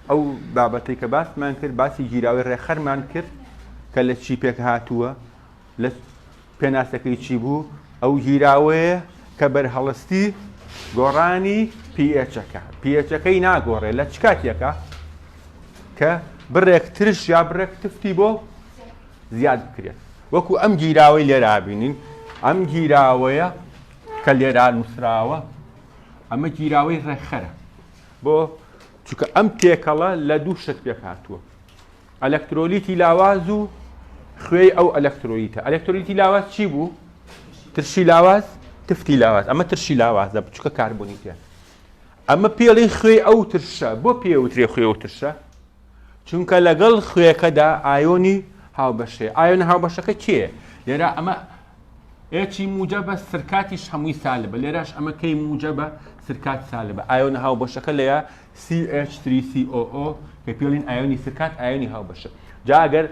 ئەو بابەتەی کە باسمان کرد باسی گیراوەی ڕێکخەرمان کرد کە لە چی پێک هاتووە لە پێناسەکەی چی بوو ئەو گیراوەیە کە بەرهەڵستی گۆڕانی پیەچەکە پیەچەکەی ناگۆڕێ لە چ کاتێکە کە بڕێک ترش یا بڕێک تفتی بۆ زیاد بکرێت وەکو ئەم گیراوەی لێرا بینین ئەم گیراوەیە کە لێرا نووسراوە ئەمە گیراوەی ڕێکخەرە بۆ چونکە ئەم تێکەڵە لە دوو شت پێک هاتووە ئەلکترۆلیتی لاواز و خوێی ئەو ئەلکترۆلیتە ئەلکترۆلیتی لاواز چی بوو ترشی لاواز تفتی لاواز ئەمە ترشی لاوازە بچووکە کاربۆنیتە ئەمە پێڵی خوێی ئەو ترشە بۆ پێوترێ خوێ و ترشە چونکە لەگەڵ خوێکەدا ئایۆنی هاوبەشەیە ئایۆن هاوبەشەکە کێیە لێرە ئەمە H ی موجەبە سرکاتیش هەمووی سالبە لێرەش ئەمە K موجەبە سرکات سالبە ئایۆن هاوبەشەکە لەیە CH3COO کە پێڵین ئایۆنی سرکات ئایۆنی هاوبەشە جا ئەگەر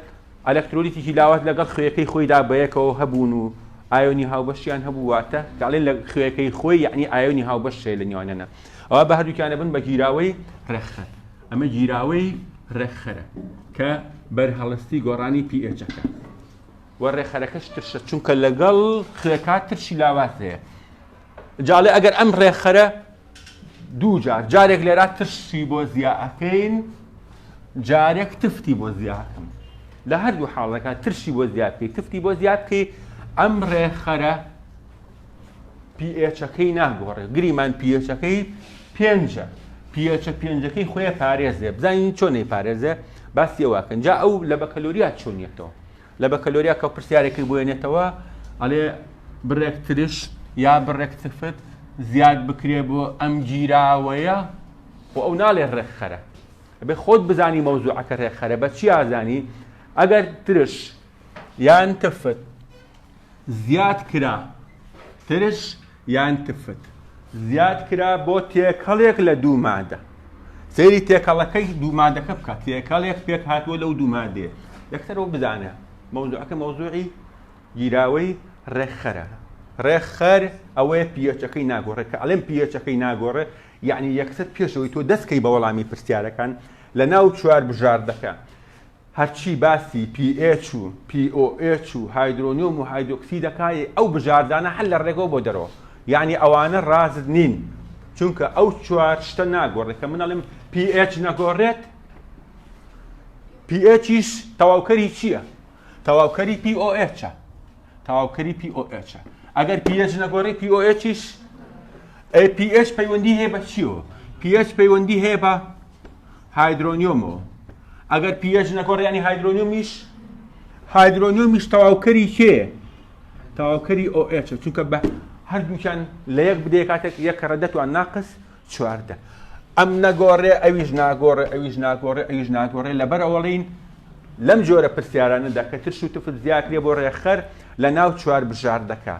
ئەلکترۆلیتێکی لاواز لەگەڵ خوێەکەی خۆیدا بەیەکەوە هەبوون و ئایۆنی هاوبەشیان هەبوو واتە کاڵێن لە خوێەکەی خۆی یعنی ئایۆنی هاوبەش هەیە لە نێوانیانە ئەوە بە هەردووکیانە بن بە گیراوەی ڕێکخەر ئەمە گیراوەی ڕێکخەرە کە بەرهەڵستی گۆڕانی pH ەکە و ڕێکخەرەکەش ترشە چونکە لەگەڵ خوێکا ترشی لاواز هەیە جاڵێ ئەگەر ئەم ڕێکخەرە دوو جار جارێک لێرا ترشی بۆ زیاکەین جارێک تفتی بۆ زیاکەم لە هەردوو حاڵەکە ترشی بۆ زیاد بکەی تفتی بۆ زیاد بکەی ئەم ڕێکخەرە pH ەکەی ناگۆڕێ گریمان pH ەکەی پێنجە pH ە پێنجەکەی خۆیە پارێزێ بزانین چۆن پارێزێ باسی ئەوەکەن جا ئەو لە بەکەلۆریا چۆنیەتەوە لە بەکەلۆریا کە پرسیارێکی بۆێنێتەوە ئەڵێ بڕێک ترش یا بڕێک تفت زیاد بکرێ بۆ ئەم گیراوەیە و ئەو ناڵێ ڕێکخەرە ئەبێ خۆت بزانی مەوزوعەکە ڕێکخەرە بە چی ئازانی ئەگەر ترش یان تفت زیاد کرا ترش یان تفت زیاد کرا بۆ تێکەڵێک لە دوو مادە سەیری تێکەڵەکەی دوو مادەکە بکە تێکەڵێک پێک هاتووە لەو دوو مادەیە یەکسەرەوە بزانە مەوزوعەکە مەوزوعی گیراوەی ڕێکخەرە ڕێکخەر ئەوەیە pH ەکەی ناگۆڕێت کە ئەڵێم pH ەکەی ناگۆڕێ یعنی یەکسەر پێشەوەی تۆ دەستکەی بە وەڵامی پرسیارەکان لە ناو چوار بژاردەکە هەرچی باسی پی ئێچ و پی ئۆ ئێچ و هایدرۆنیۆم و هایدۆکسی دەکا ئەو بژاردانە هەر لە ڕێگەوە بۆ دەرەوە یانی ئەوانە ڕاست نین چونکە ئەو چوار شتە ناگۆڕێت کە من ئەڵێم پی ئێچ نەگۆڕێت پی ئێچیش تەواوکەری چییە؟ تەواوکەری پی ئۆ ئێچە تەواوکەری پی ئۆ ئێچە ئەگەر پی ئێچ نەگۆڕێت پی ئۆ ئێچیش پی ئێچ پەیوەندی هەیە بە چیەوە پی ئێچ پەیوەندی هەیە بە هایدرۆنیۆمەوە ئەگەر pH نەگۆڕێ ینی هایدرۆنیۆمیش هایدرۆنیۆمیش تەواوکەری کێ تەواوکەری OH ە چونکە بە هەردووکیان لە یەک بدەیە کاتێک یەک کەڕە دەتوان ناقس 14 ئەم نەگۆڕێ ئەویش ناگۆڕێ ئەویش ناگۆڕێ ئەویش ناگۆڕێ لەبەر ئەوەڵین لەم جۆرە پرسیارانەدا کە ترش و تفت زیاکرێ بۆ ڕێخەر لە ناو چوار بژاردەکە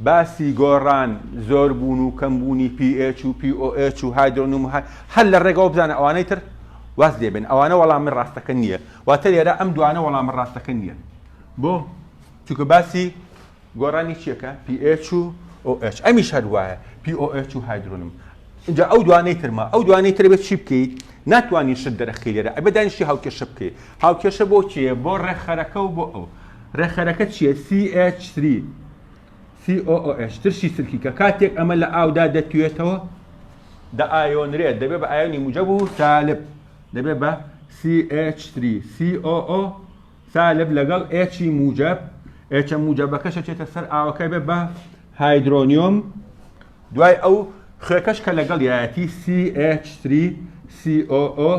باسی گۆڕان، زۆر بوون و کەم بوونی پی ئێچ و پی ئۆ ئێچ و هایدرۆنیوم و هەر لە ڕێگەوە بزانە ئەوانەی تر واز لێ بێن ئەوانە وەڵامی ڕاستەکە نییە واتە لێرە ئەم دوانە وەڵامە ڕاستەکە نییە بۆ چونکە باسی گۆڕانی چیەکە پی ئێچ و ئۆ ئێچ ئەمیش هەر وایە پی ئۆ ئێچ و هایدرۆنم اینجا ئەو دوانەی ترما ئەو دوانەی تر بێت چی بکەیت ناتوانانی شت دەرەخی لێرە ئەبێ دانیشتی هاوکێشە بکەیت هاوکێشە بۆ کێ بۆ ڕێکخەرەکە و بۆ ئەو ڕێکخەرەکە چییە CH3 COOH ترشی سرکی کە کاتێک ئەمە لە ئاودا دەتوێتەوە دەئایۆنرێت دەبێت بە ئایۆنی موجەب و سالب دەبێت بە CH3 COO سالب لەگەڵ H موجەب H موجەبەکەش ئەچێتە سەر ئاوەکە بێت بە هایدرۆنیۆم دوای ئەو خوێکەش کە لەگەڵ یایەتی CH3 COO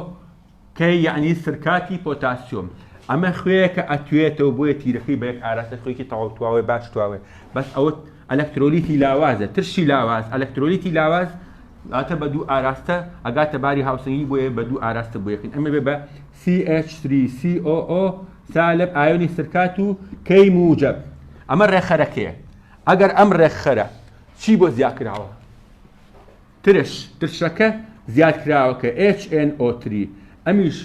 K یەعنی سرکاتی پۆتاسیۆم ئەمە خوێیەکە ئەتوێتەوە بۆیە تیرەکەی بە یەک ئاراستە خوێکی تەواو تواوێ باش تواوێ بەس ئەوە ئەلکترۆلیتی لاوازە ترشی لاواز ئەلکترۆلیتی لاواز واتە بە دوو ئاراستە ئەگاتە باری هاوسەنگی بۆیە بە دوو ئاراستە بۆ یەکن ئەمە بێ بە CH3COO سالب ئایۆنی سرکات و K موجب ئەمە ڕێکخەرەکەیە ئەگەر ئەم ڕێکخەرە چی بۆ زیاکراوە ترش، ترشەکە زیادکراوە کە HNO3 ئەمیش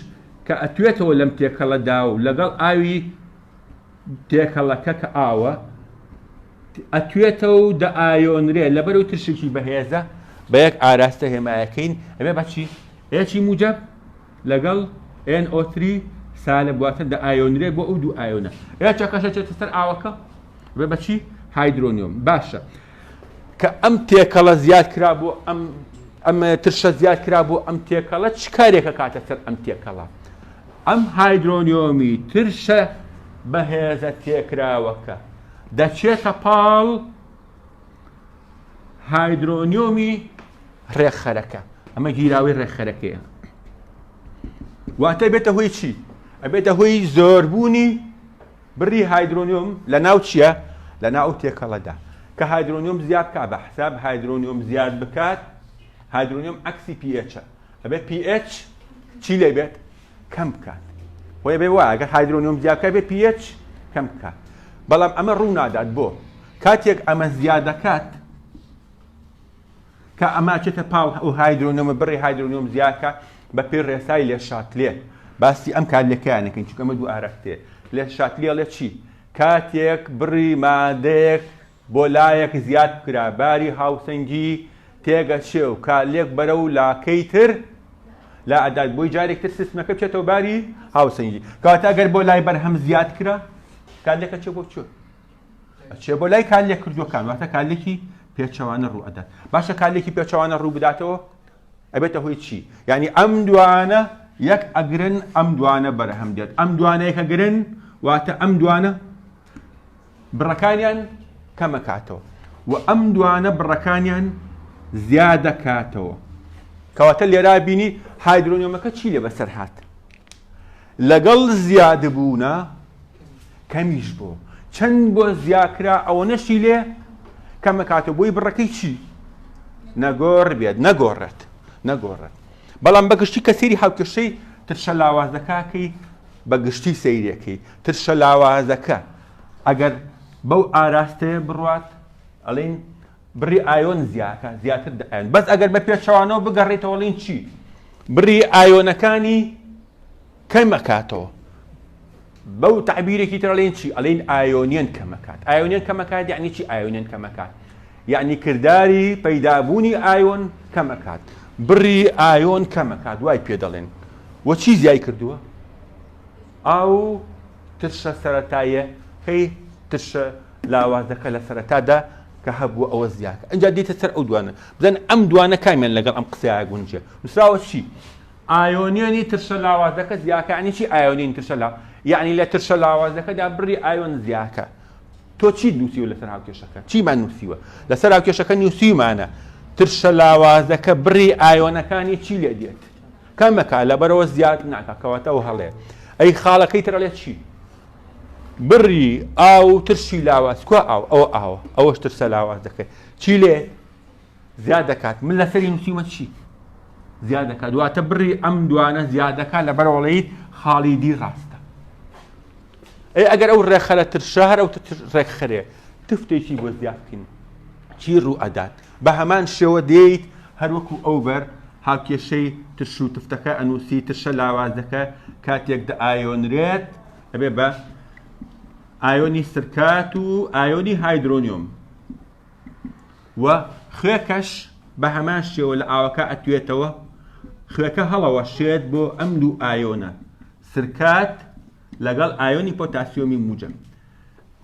کە ئەتوێتەوە لەم تێکەڵەدا و لەگەڵ ئاوی تێکەڵەکە کە ئاوە ئەتوێتەوە و دەئایۆنرێ لەبەرەوەی ترشێکی بەهێزە بە یەک ئاراستە هێمایەکەین ئەبێ بە چی؟ H موجب. لەگەڵ NO3 سالب واتە دە ئایۆنرێت بۆ ئەو دوو ئایۆنە H ەکەش ئەچێتە سەر ئاوەکە بێ بەچی هایدرۆنیۆم باشە کە ئەم تێکەڵە زیاد کرا بۆ ئەم ئەم ترشە زیاد کرا بۆ ئەم تێکەڵە چ کارێکە کاتە سەر ئەم تێکەڵە ئەم هایدرۆنیۆمی ترشە بەهێزە تێکراوەکە دەچێتە پاڵ هایدرۆنیۆمی ڕێکخەرەکە ئەمە گیراوی ڕێکخەرەکەیە واتە بێتە هۆی چی ئەبێتە هۆی زۆربوونی بڕی هایدرۆنیۆم لە ناو چییە لە ناو تێکەڵەدا کە هایدرۆنیۆم زیاد بکات بە حساب هایدرۆنیۆم زیاد بکات هایدرۆنیۆم عەکسی pH ئەبێت pH چی لێ بێت کەم بکات خۆی بێ وایە گەر هایدرۆنیۆم زیاد بکات بێ pH کەم بکات بەڵام ئەمە ڕوو نادات بۆ کاتێک ئەمە زیاد دەکات کە ئەمە چێتە پاڵ ئەو هایدرۆنیۆمە بڕی هایدرۆنیۆم زیادکە بە پێی ڕێسای لێ شاتلێ باسی ئەم کارلێکیانەکەین چونکە ئەمە دوو ئاراستەیە لێ شاتلێ ڵێ چی کاتێک بڕی مادەیەک بۆ لایەک زیاد بکرا باری هاوسەنگی تێگەچێ و کارلێک بەرەو لاکەی تر لا ئەدات بۆی جارێک تر سیستمەکە بچێتەوە باری هاوسەنگی کەواتە ئەگەر بۆ لای بەرهەم زیاد کرا کارلێکە چێ بۆ چۆ ئەچێ بۆ لای کارلێک کردوەکان واتە کارلێکی پێچەوانە ڕوو ئەدات باشە کارلێکی پێچەوانە ڕوو بداتەوە ئەبێتە هۆی چی یعنی ئەم دوانە یەک ئەگرن ئەم دوانە بەرهەم دێت ئەم دوانە یەکەگرن واتە ئەم دوانە بڕەکانیان کەمەکاتەوە و ئەم دوانە بڕەکانیان زیادەکاتەوە کەواتە لێرا بینی هایدرۆنیۆمەکە چی لێ بەسەر هات لەگەڵ زیادبوونە کەمیش بۆ چەند بۆ زیاکرا ئەوە نەشی لێ کەمەکاتەوە بۆی بڕەکەی چی نەگۆڕ بێت نەگۆڕێت نەگۆڕێت بەڵام بەگشتی کە سەیری هاوکێشەی ترشە لاوازەکەکەی بە گشتی سەیرەکەی ترشە لاوازەکە ئەگەر بەو ئاراستەیە بڕوات ئەڵین بڕی ئایۆن زیاکە زیاتر ئایۆن بەس ئەگەر بە پێچەوانەوە بگەڕێتەوە ئەڵین چی بڕی ئایۆنەکانی کەمەکاتەوە بەو تعبیرێکی تر ئەڵێن چی ئەڵێن ئایۆنیەن کەمەکات ئایۆنیەن کەمەکات یعنی چی ئایۆنیەن کەمەکات یعنی کرداری پەیدابوونی ئایۆن کەمەکات بڕی ئایۆن کەمەکات وای پێ دەڵێن وە چی زیای کردووە ئاو ترشە سەرەتایەکەی ترشە لاوازەکە لە سەرەتادا کە هەبوو ئەوە زیاکە ئەجا دیتە سەر ئەو دوانە بزن ئەم دوانە کامیان لەگەڵ ئەم قسەیە گونجێ نووسراوە چی ئایۆنیەنی ترشە لاوازەکە زیاکە یعنی چی ئایۆنین ترشە لا یعنی لە ترشە لاوازەکەدا بڕی ئایۆن زیاکە تۆ چیت نووسیوە لەسەر هاوکێشەکە چیمان نووسیوە لەسەر هاوکێشەکە نووسیمانە ترشە لاوازەکە بڕی ئایۆنەکانی چی لێ دێت کەمەکە لەبەرەوە زیاد ناکە کەواتە ئەو هەڵەیە ئەی خاڵەکەی تر ئەڵێ چی بڕی ئاو ترشی لاواز کوا ئاو ئەوە ئاوە ئەوەش ترسە لاواز دەکەی چی لێ زیاد دەکات من لەسەری نووسیومە چی زیاد دەکات واتە بڕی ئەم دوانە زیاد دەکات لەبەر وڵیت خاڵی دی ڕاستە ئەی ئەگەر ئەو ڕێکخەرە ترشە هەر ئەو ڕێکخەرێ تفتێکی بۆ زیاد بکەین چی ڕوو ئەدات بە هەمان شێوە دێیت هەروەکو ئەو بەر هاوکێشەی ترش و تفتەکە ئەنووسی ترشە لاوازەکە کاتێک دەئایۆنرێت ئەبێ بە ئایۆنی سرکات و ئایۆنی هایدرۆنیۆم و خوێکەش بە هەمان شێوە لە ئاوەکە ئەتوێتەوە خوێکە هەڵەوەشێت بۆ ئەم دوو ئایۆنە سرکات لەگەڵ ئایۆنی پۆتاسیۆمی موجەب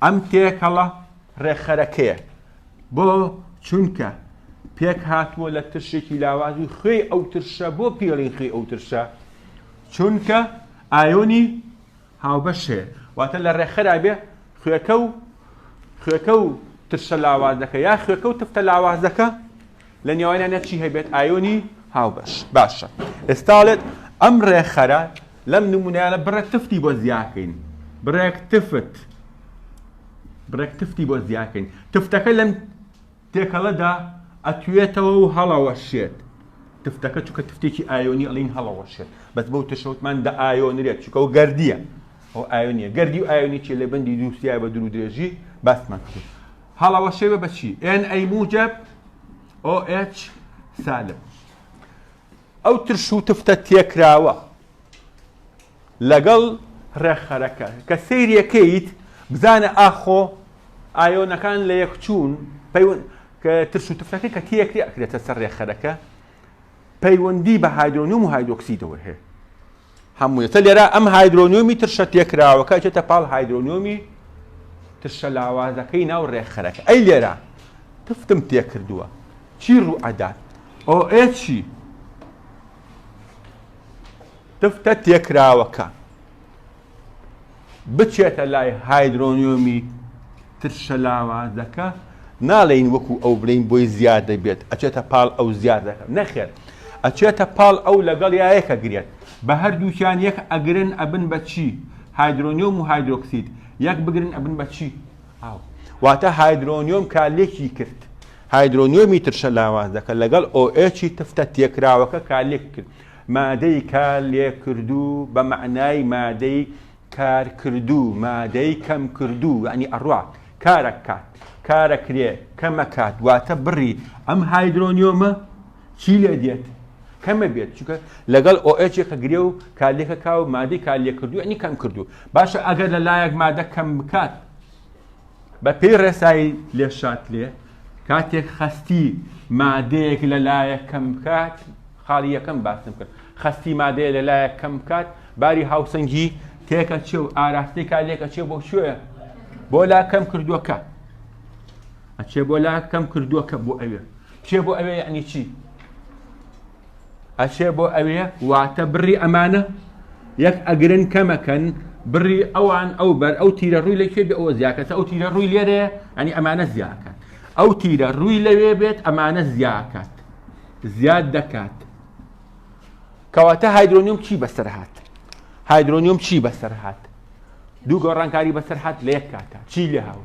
ئەم تێکەڵە ڕێکخەرەکەیە بۆ چونکە پێک هاتووە لە ترشێکی لاواز و خوێی ئەو ترشە بۆ پێڵین خوێی ئەو ترشە چونکە ئایۆنی هاوبەش هەیە واتە لە ڕێکخەرا بێ خوێکە و خوێکە و ترشە لاوازەکە یا خوێکە و تفتە لاوازەکە لە نێوانیانە چی هەبێت ئایۆنی هاوبەش باشە ئێستاڵێت ئەم ڕێکخەرە لەم نمونیانە بڕێک تفتی بۆ زیاکەین بڕێک تفت بڕێک تفتی بۆ زیاکەین تفتەکە لەم تێکەڵەدا ئەتوێتەوە و هەڵەوەشێت تفتەکە چونکە تفتێکی ئایۆنی ئەڵین هەڵەوەشێت بەس بەو تشەوتمان دە ئایۆنرێت چونکە ئەو گەردیە ئەو ئایۆنیە گەردی و ئایۆنی چیە لە بەندی دووسیای بە دوور و درێژی باسمان کرد هەڵەوەشێ بە چی Na موجب OH سالب ئەو ترش و تفتە تێکراوە لەگەڵ ڕێکخەرەکە کە سەیرەکەیت بزانە ئاخۆ ئایۆنەکان لە یەکچوون کە ترش و تفتەکە کە تێکرێ ئەکرێتە سەر ڕێکخەرەکە پەیوەندی بە هایدرۆنیوم و هایدرۆکسیدەوە هەیە. هەمووی ئێستا لێرە ئەم هایدرۆنیۆمی ترشە تێکراوەکە ئەچێتە پاڵ هایدرۆنیۆمی ترشە لاوازەکەی ناو ڕێکخەرەکە. ئەی لێرە تفتم تێکردووە چی ڕوو ئەدات؟ ئۆ ئێچی تفتە تێکراوەکە بچێتە لای هایدرۆنیۆمی ترشە لاوازەکە ناڵێین وەکو ئەو بڵێین بۆی زیاد دەبێت ئەچێتە پاڵ ئەو زیاد دەکات نەخێر ئەچێتە پاڵ ئەو لەگەڵ یا یەک ئەگرێت بە هەردووکیان یەک ئەگرن ئەبن بە چی هایدرۆنیۆم و هایدرۆکسید یەک بگرن ئەبن بە چی ئاو واتە هایدرۆنیۆم کارلێکی کرد هایدرۆنیۆمی ترشە لاوازەکە لەگەڵ OH ی تفتە تێکراوەکە کارلێک کرد مادەی کارلێکردوو بە مەعنای مادەی کارکردوو، مادەی کەمکردوو، یەعنی ئەڕوا کارەکات، کارەکرێ، کەمەکات، واتە بڕی ئەم هایدرۆنیۆمە چی لێ دێت؟ کەمە بێت، چونکە لەگەڵ OH یەکە گرێ و کارلێکەکا و مادەی کارلێکردوو یەعنی کەم کردوو. باشە ئەگەر لە لایەک مادە کەم بکات، بە پێی ڕێسای لێشاتلێ کاتێک خەستی مادەیەک لە لایەک کەم بکات، خاڵی یەکەم باسم کرد خەستی مادەیە لە لایەک کەم بکات باری هاوسەنگی تێکەچێ و ئاراستەی کارلێکەچێ بۆ کوێ؟ بۆ لا کەم کردووەکە ئەچێ بۆ لا کەم کردووەکە بۆ ئەوێ چێ بۆ ئەوێ یعنی چی؟ ئەچێ بۆ ئەوێ واتە بڕی ئەمانە یەک ئەگرن کەمەکەن بڕی ئەوان ئەو بەر ئەو تیرە ڕووی لە کوێ بێ ئەوە زیاکەتە ئەو تیرە ڕووی لێرەیە ئەنی ئەمانە زیاکات ئەو تیرە ڕووی لەوێ بێت ئەمانە زیاکات زیاد دەکات کەواتە هایدرۆنیوم چی بەسەر هات هایدرۆنیوم چی بەسەر هات دوو گۆڕانکاری بەسەر هات لە یەک کاتە چی لێ هاو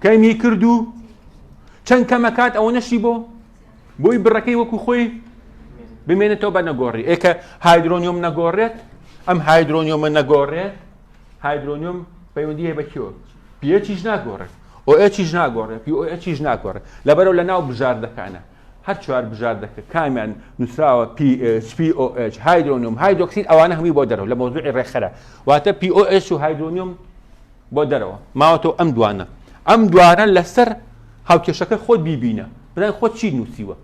کەمی کرد و چەند کەمەکات ئەوە نەشی بۆ بۆی بڕەکەی وەکو خۆی بمێنێتەوە بە نەگۆڕی ئێکە هایدرۆنیوم نەگۆڕێت ئەم هایدرۆنیۆمە نەگۆڕێت هایدرۆنیوم پەیوەندی هەیە بە کێوە پیەچیش ناگۆڕێت ئۆ ئێچیش ناگۆڕێت پی ئۆ ئێچیش ناگۆڕێت لەبەرەوە لە ناو بژاردەکانە هەر چوار بژاردەکە کامیان نووسراوە PH POH هایدرۆنیوم هایدرۆکسید ئەوانە هەمووی بۆ دەرەوە لە مەوزوعی ڕێکخەرە واتە POH و هایدرۆنیوم بۆ دەرەوە ماوەتەوە ئەم دوانە ئەم دوانە لەسەر هاوکێشەکە خۆت بیبینە بزانە خۆت چیت نووسیوە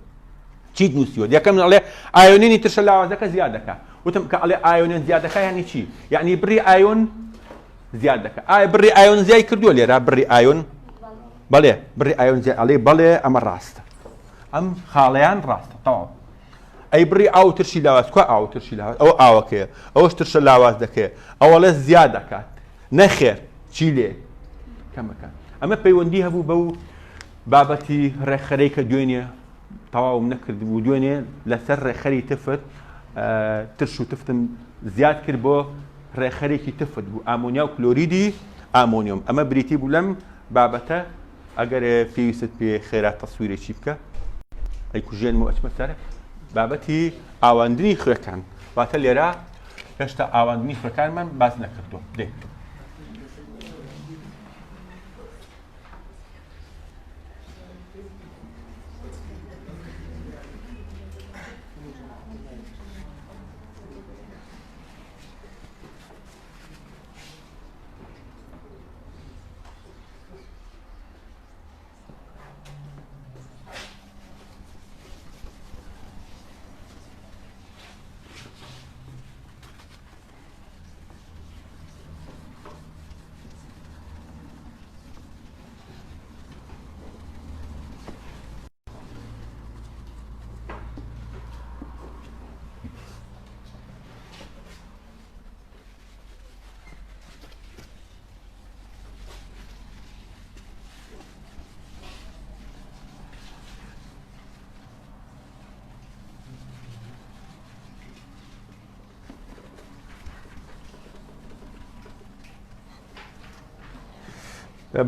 چیت نووسیوە یەکەم ئەڵێ ئایۆنینی ترشە لاوازەکە زیاد دەکا وتم کە ئەڵێ ئایۆنین زیاد دەکا یعنی چی یعنی بڕی ئایۆن زیاد دەکا ئایا بڕی ئایۆن زیای کردووە لێرە بڕی ئایۆن بەڵێ بڕی ئایۆن زیاد ئەڵێ بەڵێ ئەمە ڕاستە ئەم خاڵیان ڕاستە تەواو ئەی بڕی ئاو ترشی لاواز کوا ئاو ترشی لاواز ئەو ئاوەکەیە ئەوەش ترشە لاواز دەکەیە ئەوەڵێ زیاد دەکات نەخێر چی لێ کەمەکە ئەمە پەیوەندی هەبوو بەو بابەتی ڕێکخەرەی کە دوێنێ تەواوم نەکردبوو دوێنێ لەسەر ڕێکخەری تفت ترش و تفتم زیاد کرد بۆ ڕێکخەرێکی تفت بوو ئامۆنیا و کلۆریدی ئامۆنیۆم ئەمە بریتی بوو لەم بابەتە ئەگەر پێویستت پێ خێرا تەسویرێکی بکە ئەیکوژێنم و ئەچمە سەر بابەتی ئاواندنی خوێکان واتە لێرە هێشتا ئاواندنی خوێکانمان باس نەکردووە دێ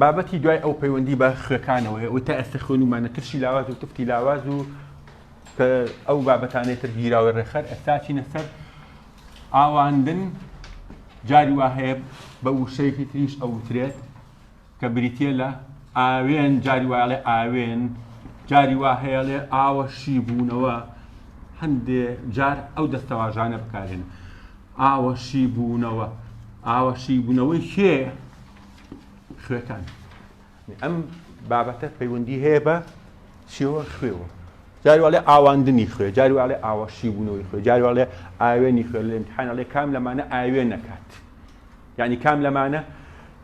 بابەتی دوای ئەو پەیوەندی بە خوێکانەوە هەیە و تا ئێستا خوێنومانە ترشی لاواز و تفتی لاواز و کە ئەو بابەتانەی تر گیراوەی ڕێکخەر ئێستا چینە سەر ئاواندن جاری وا هەیە بە وشەیەکی تریش ئەوترێت کە بریتە لە ئاوێن جاری وایڵێ ئاوێن جاری وا هەیەڵێ ئاوە شیبوونەوە هەندێ جار ئەو دەستەواژانە بکارێن ئاوە شیبوونەوە ئاوە شیبوونەوەی کێ خوێکان ئەم بابەتە پەیوەندی هەیە بە چیەوە خوێوە. جاری واڵێ ئاواندنی خوێ، جاری واڵێ ئاوە شیبوونەوەی خوێ، جاری واڵێ ئاوێنی خوێ، لە ئیمتحان ئەڵێ کام لەمانە ئاوێن نەکات، یعنی کام لەمانە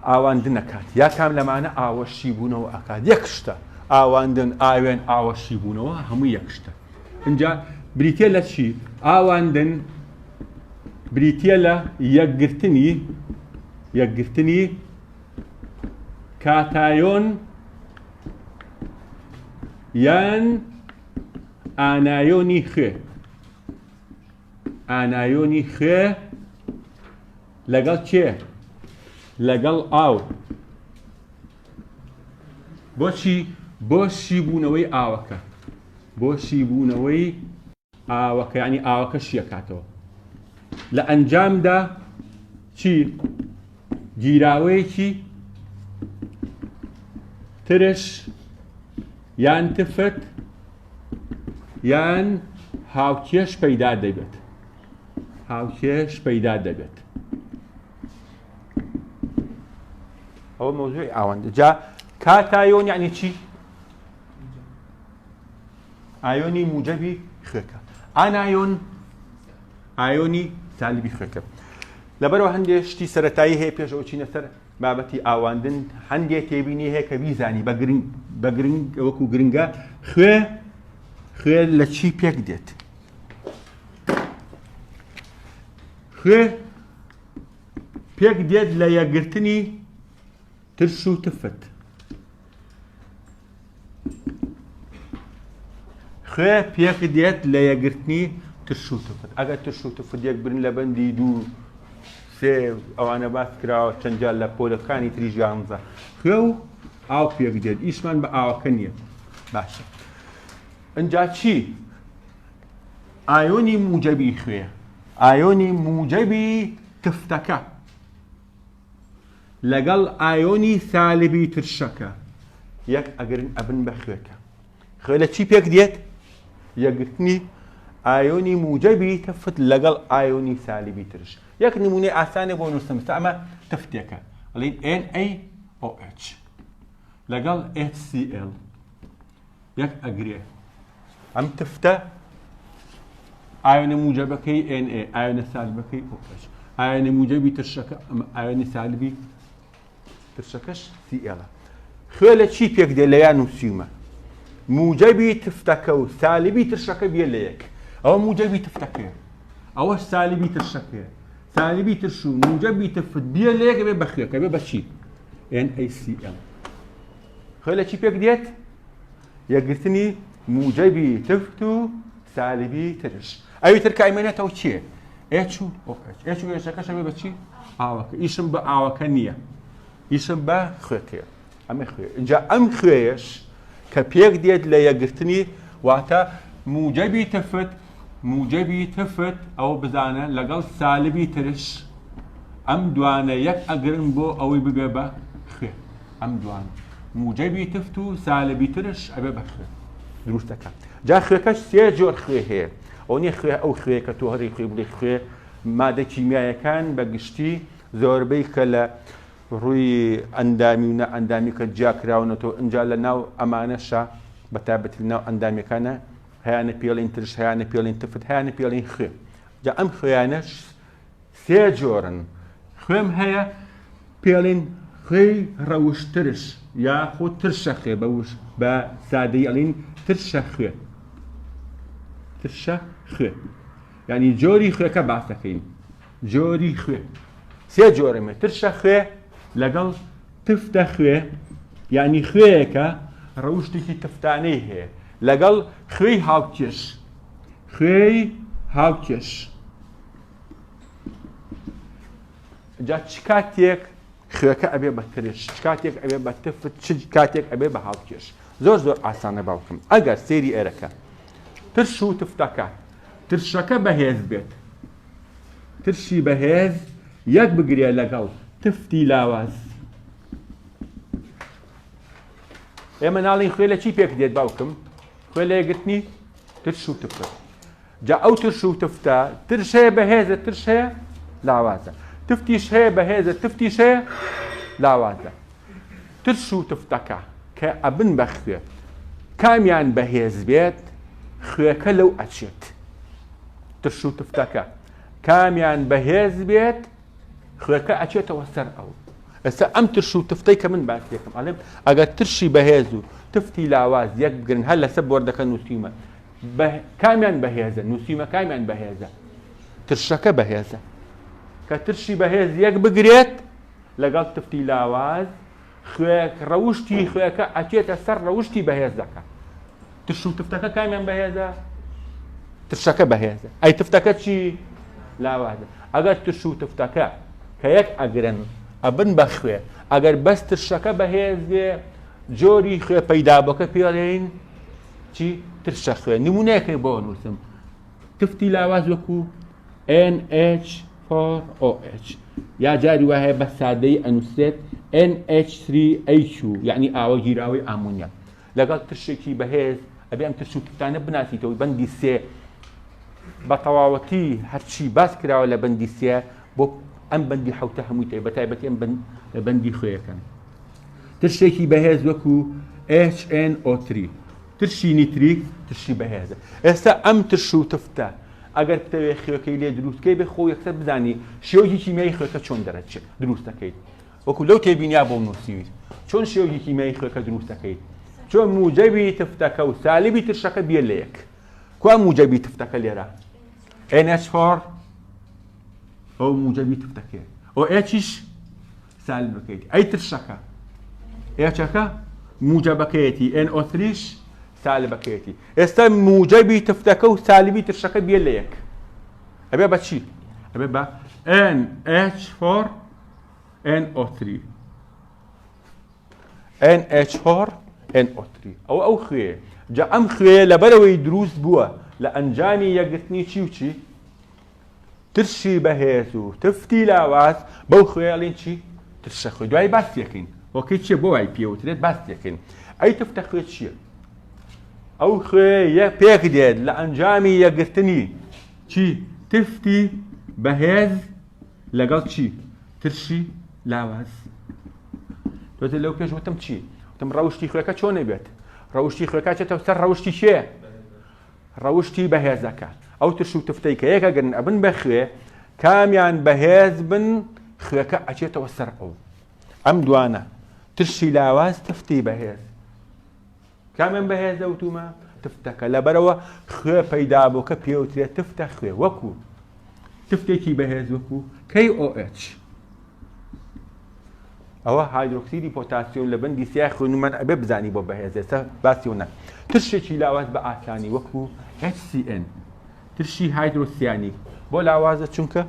ئاواندن نەکات یا کام لەمانە ئاوە شیبوونەوە ئەکات. یەک شتە، ئاواندن، ئاوێن، ئاوە شیبوونەوە هەموو یەک شتە. اینجا بریتە لە چی؟ ئاواندن بریتە لە یەکگرتنی یەکگرتنی کاتایۆن یان ئانایۆنی خوێ ئانایۆنی خوێ لەگەڵ کێ؟ لەگەڵ ئاو. بۆچی؟ بۆ شیبوونەوەی ئاوەکە بۆ شیبوونەوەی ئاوەکە یانی ئاوەکە شیەکاتەوە لە ئەنجامدا چی گیراوەیەکی ترش یان تفت یان هاوکێش پەیدا دەبێت هاوکێش پەیدا دەبێت ئەوە مەوزوعی ئاوەندە جا کاتایۆن یعنی چی ئایۆنی موجەبی خوێکە ئانایۆن ئایۆنی سالبی خوێکە لەبەرەوە هەندێک شتی سەتایی هەیە پێش ئەو چینە سەر بابەتی ئاواندن هەندێک تێبینی هەیە کە بیزانی بە گرنگ بە گرنگ وەکو گرنگە خوێ خوێ لە چی پێک دێت خوێ پێک دێت لە یەکگرتنی ترش و تفت خوێ پێک دێت لە یەکگرتنی ترش و تفت ئەگەر ترش و تفت یەک برن لە بەندی دوو سێ ئەوانە باس کراوە چەند جار لە پۆلەکانی تریش یانزە خوێ و ئاو پێک دێت ئیشمان بە ئاوەکە نییە باشە ئەجا چی ئایۆنی موجەبی خوێ ئایۆنی موجەبی تفتەکە لەگەڵ ئایۆنی سالبی ترشەکە یەک ئەگرن ئەبن بە خوێکە. خوێ لە چی پێک دێت؟ یەکگرتنی ئایۆنی موجەبی تفت لەگەڵ ئایۆنی سالبی ترش. یەک نمونەی ئاسانە بۆ نووسم ئستا ئەمە تفتێکە ئەڵین NaOH لەگەڵ HCl یەک ئەگرێ ئەم تفتە ئایۆنە موجەبەکەی Na ئایۆنە سالبەکەی OH ئایۆنە موجەبی ترشەکە ئەمە ئایۆنی سالبی ترشەکەش Cl خوێ لە چی پێک دێ لەیا نووسیومە موجەبی تفتەکە و سالبی ترشەکە بێ لە یەک ئەوە موجەبی تفتەکەیە ئەوە سالبی ترشەکەیە سالبی ترش و موجەبی تفت بێ لە یەک بێ بە خوێکە بێ بە چی NaCl خوێ لە چی پێک دێت؟ یەکگرتنی موجەبی تفت و سالبی ترش ئەوی تر کە ئەیمێنێتەوە چییە؟ H و OH H و H ەکەش ئەبێ بە چی؟ ئاوەکە ئیشم بە ئاوەکە نییە ئیشم بە خوێکەیە ئەمە خوێ اینجا ئەم خوێیەش کە پێک دێت لە یەکگرتنی واتە موجەبی تفت موجەبی تفت ئەوە بزانە لەگەڵ سالبی ترش ئەم دوانە یەک ئەگرن بۆ ئەوەی ببێ بە خوێ ئەم دوان موجەبی تفت و سالبی ترش ئەبێ بە خوێ دروستەکە جا خوێکەش سێ جۆر خوێ هەیە ئەو نیە خوێ ئەو خوێ کە تۆ هەری خوێ بڵێ خوێ مادە کیمیایەکان بە گشتی زۆربەی کە لە ڕووی ئەندامی و نە ئەندامی کە جیا کراونەتەوە ئینجا لە ناو ئەمانەشە بە تایبەتی لە ناو ئەندامیەکانە هەیانە پێڵین ترش هەیانە پێڵین تفت هەیانە پێڵین خوێ جا ئەم خوێیانەش سێ جۆرن خوێم هەیە پێڵین خوێی ڕەوش ترش یاخود ترشە خوێ بە وش بە سادەی ئەڵین ترشە خوێ ترشە خوێ یعنی جۆری خوێکە باس دەکەین جۆری خوێ سێ جۆرەمێ ترشە خوێ لەگەڵ تفتە خوێ یعنی خوێیەکە ڕەوشتێکی تفتانەی هەیە لەگەڵ خوێی هاوکێش خوێی هاوکێش جا چ کاتێک خوێکە ئەبێ بە ترش چ کاتێک ئەبێ بە تفت چ کاتێک ئەبێ بە هاوکێش زۆر زۆر ئاسانە باوکم ئەگەر سێری ئێرەکە ترش و تفتەکە ترشەکە بەهێز بێت ترشی بەهێز یەک بگرێ لەگەڵ تفتی لاواز ئێمە ناڵین خوێ لە چی پێک دێت باوکم خوێ لە یەکگرتنی ترش و تفت جا ئەو ترش و تفتە ترش هەیە بەهێزە ترش هەیە لاوازە تفتیش هەیە بەهێزە تفتیش هەیە لاوازە ترش و تفتەکە کە ئەبن بە خوێ کامیان بەهێز بێت. خوێکە لەو ئەچێت. ترش و تفتەکە کامیان بەهێز بێت خوێکە ئەچێتەوە سەر ئەو. ئێستا ئەم ترش و تفتەی کە من باسی دەکەم ئەڵێم ئەگەر ترشی بەهێز و تفتی لاواز یەک بگرن هەر لەسەر بۆردەکە نووسیومە کامیان بەهێزە نووسیمە کامیان بەهێزە ترشەکە بەهێزە کە ترشی بەهێز یەک بگرێت لەگەڵ تفتی لاواز خوێک ڕەوشتی خوێکە ئەچێتە سەر ڕەوشتی بەهێزەکە ترش و تفتەکە کامیان بەهێزە؟ ترشەکە بەهێزە. ئەی تفتەکە چی؟ لاوازە. ئەگەر ترش و تفتەکە کە یەک ئەگرن ئەبن بە خوێ، ئەگەر بەس ترشەکە بەهێز بێ جۆری خوێ پەیدابووەکە پێڵێین چی؟ ترشە خوێ. نمونەیەکەی بۆ نووسم. تفتی لاواز وەکو NH4OH یا جاری وایە بە سادەی ئەنووسرێت NH3AQ یعنی ئاوە گیراوەی ئامۆنیا. لەگەڵ ترشێکی بەهێز ئەبێ ئەم ترش و تفتانە بناسیتەوە بەندی سێ بە تەواوەتی هەرچی باس کراوە لە بەندی سێ بۆ ئەم بەندی حوتە هەمووی تێ بە تایبەتی ئەم بەندی خوێەکەن ترشێکی بەهێز وەکو HNO3 ترشی نیتریک ترشی بەهێزە ئێستا ئەم ترش و تفتە ئەگەر بتەوێ خوێکەی لێ دروستکەی بێ خۆ یەکسەر بزانی شێوەی کیمیایی خوێکە چۆن دەرەچێت دروستەکەیت وەکو لەو تێبینیا بۆم نووسیویت چۆن شێوگی کیمیایی خوێکە دروست دەکەیت چۆن موجەبی تفتەکە و سالبی ترشەکە بیە لە یەک کوا موجەبی تفتەکە لێرە NH4 ئەو موجەبی تفتەکەیە ئەو ئێچیش سالبەکەیت ئەی ترشەکە ئێچەکە موجەبەکەیەتی NO3ش سالبەکەیەتی ئێستا موجەبی تفتەکە و سالبی ترشەکە بیە لە یەک ئەبێ بە چی ئەبێ بە NH4 NO3 NH4 NO3 ئەوە ئەو خوێ جا ئەم خوێ لەبەرەوەی دروست بووە لە ئەنجامی یەکگرتنی چی و چی ترشی بەهێز و تفتی لاواز بەو خوێڵین چی ترشە خوێ دوای باس یەکەین هۆکەی چیە بۆ وای پێوترێت باس یەکەین ئەی تفتە خوێ چییە ئەو خوێ یە پێک دێت لە ئەنجامی یەکگرتنی چی تفتی بەهێز لەگەڵ چی؟ ترشی لاواز. تۆزێ لەو پێش وتم چی؟ وتم ڕەوشتی خوێکە چۆن بێت؟ ڕەوشتی خوێکە چێتەوە سەر ڕەوشتی کێ؟ ڕەوشتی بەهێزەکە. ئەو ترش و تفتەی کە یەکەگرن ئەبن بە خوێ، کامیان بەهێز بن خوێکە ئەچێتەوە سەر ئەو. ئەم دوانە ترشی لاواز تفتی بەهێز. کامیان بەهێزە وتومە تفتەکە لەبەرەوە خوێ پەیدا بوو کە پێوترێت تفتە خوێ وەکو تفتێکی بەهێز وەکو KOH ئەوە هایدرۆکسیدی پۆتاسیۆم لە بەندی سیای خوێنمان ئەبێ بزانی بۆ بەهێزێتە باسی و نە ترشێکی لاواز بە ئاسانی وەکو HCN ترشی هایدرۆسیانیک بۆ لاوازە چونکە